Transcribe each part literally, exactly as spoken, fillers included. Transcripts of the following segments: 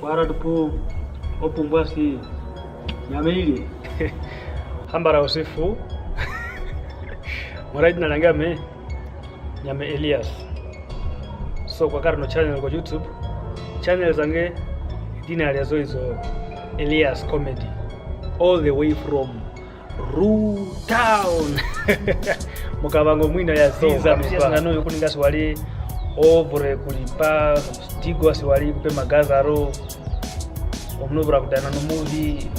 Kwara tupu opumbwa si nyama ili. Hambara usifu. Mora idina lyange ame Nyame Elias. So kwakara no channel ku YouTube. Channel zange idina lyazo izo Elias Comedy. All the way from Ru Town. Mu Kavango mwina ya. So, ziza kapisa mipa ngano yo kuninga si wali ovure kulipa, stigwa si wali kupe magazaro. Omuntu ovura kudana no movie,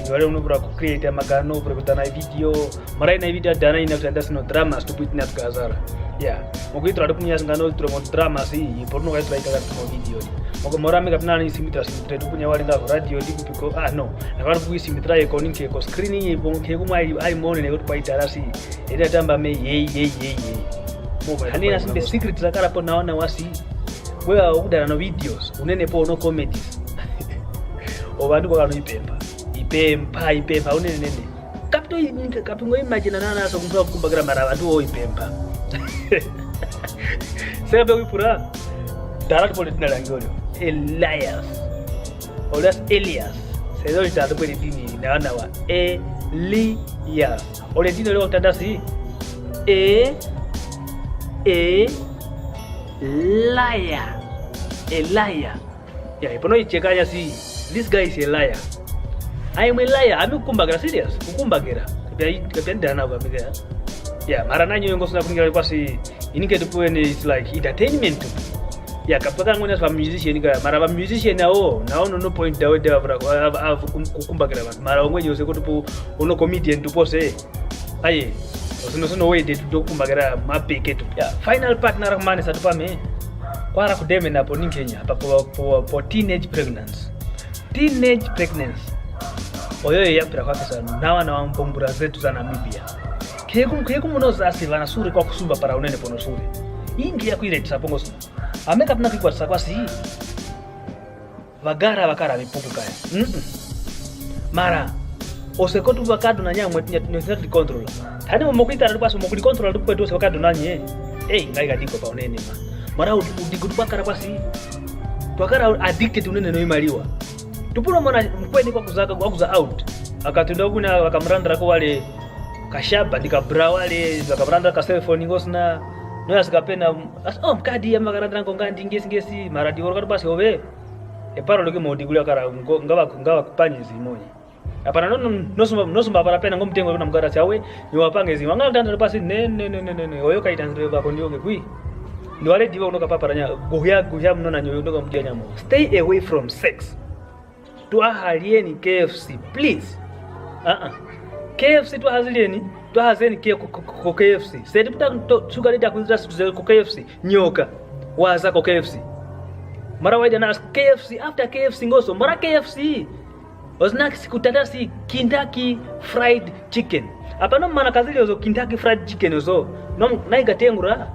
si wali omuntu ovura ku create magano, ovura kudana video. Mara ina video dana ina kutanda sino dramas tupu itina tukazara. Yeah. Moko itura tupu nyasi ngano itura mo dramas i, iporu no ka itura itaka tupu mo video. Moko mora meka pina ni simitira simitira tupu nya wali nga radio di kupiko. Ah, no. Na kwa tupu simitira ye koninke ko screen ye bon ke kuma ai, ai mone ne ko tupa itara si. Ina tamba me ye, ye, ye, ye. Moko hani na simbe secret zakara po naona wasi. Wewa okudana no videos, unene po no comedies. O bantu kwa kano ipempa. Ipempa, ipempa, unene nene. Kapito i-, kapito ngo imagine nana so kumpa kumbakira mara bantu o ipempa. Seka pe wipura. Dara tupo le idina lyange olyo. Elias. Olias Elias. Seka oli dara tupo le idina naona wa. Elias. Ole idina olyo kutanda si. E, e, liar. A liar. Yeah, ipono icheka ya si, this guy is a liar. I am a liar. Ami kukumbakira, serious. Kukumbakira. Kapia, kapia ndana kwa mika. Yeah, mara nanyo yongo sina kuningira kwa si, inike tupu ene, it's like entertainment. Yeah, kapaka ngona va musician ka, mara va musician na o, na o no, no point dawe dawe vura, av-, av-, kum-, kukumbakira va. Mara ongwe yose ko tupu, ono comedian tupo se. Aye, osino sino wede tukumbakira mapeke tu. Yeah, final part nara kumanisa tupu ame. Kwara kudeme na po ni Kenya, pa po, po, po teenage pregnancy. Teenage pregnancy. Oyo ye yapira kwa kisa nawa na wambombura zetu za Namibia. Keku, keku muno za si vana sure kwa kusumba para unene pono sure. Ingi ya kuiretisa pongo sina. Ame kapina kuikwatisa kwa si. Vagara, vagara vipuku kaya. Mm-mm. Mara, ose ko tupu vakaduna nyamwe, nyamwe, nyamwe control. Tani mo kuitara tupu ase mo kuli control tupu kwetu ose vakaduna nye. Ei, ngai kadiko pa unene ma. Mara u-, udigu tupu akara kwa si. Twakara addicted unene no imaliwa. Tupu no mwana mkweni kwa kuzaka, kwa kuza out. Akatunda kuna, akamurandra ko wale kashaba, ndika bra wale, akamurandra ka cell phone ngosina. No yasika pena, as-, oh, mkadi ya makarandra ngo ngandi ngesi ngesi, mara di woro katu basi ove. Eparo loke modi kuli akara ngo-, ngava, ngava kupanyi zimonyi. Apana no, no, nosumba, nosumba para pena ngo mtengo na mgara chawe, ni wapange zimwa. Ngala tanda pasi, ne, ne, ne. Oyo kai tanda ba kondi onge kui. Ni wale diwa unoka papara nya, guhya, guhya mnona nyo unoka mdia nyamo. Stay away from sex. Twahalieni K F C, please. Uh-uh. K F C twahazilieni, twahazeni ke ko, ko, ko, ko K F C. Seti puta to, sugar daddy akwinzira situze ko K F C. Nyoka. Waza ko K F C. Mara waida na K F C, after K F C ngoso, mara K F C. Osina sikutanda si Kentucky Fried Chicken. Apano mana kazili ozo Kentucky Fried Chicken ozo. No, naiga tengura.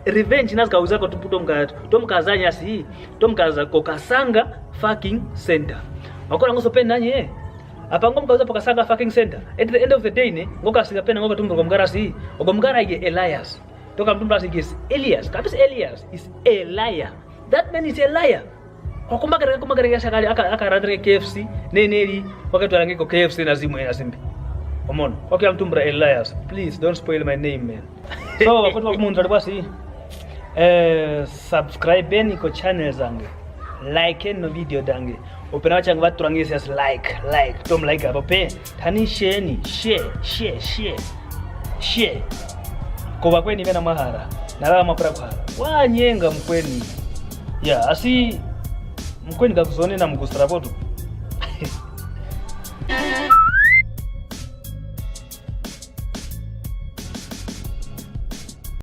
Revenge nazikauza ko tupu tomka, tomkazanya si, tomkaza ko Kasanga fucking center. Wakora ngoso pe nanye. Apa ngomkauza po Kasanga fucking center. At the end of the day ne, ngokasinga pena ngokatumbuka ko mgara si, ogo mgara ye Elias. Toka mtumba si gesi Elias. Kapisi Elias is a liar. That man is a liar. Okumbakira, kumbakira ya sakali, aka, aka randre K F C, ne, neri, wakati warange ko K F C na zimwe na zimbi. Omono. Okay, amtumbura Elias. Please, don't spoil my name, man. So, wakati wakumunza lwasi, eh, subscribe eni ko channel zange. Like eni no video dange. Opena wachange vaturange esi as like, like, tom like apo pe. Tani share ni, share, share, share. Share. Ko vakweni vena mwahara. Nalava mwapura kuhara. Wanyenga mkweni. Ya, asi mkweni kakuzone na mkusra poto.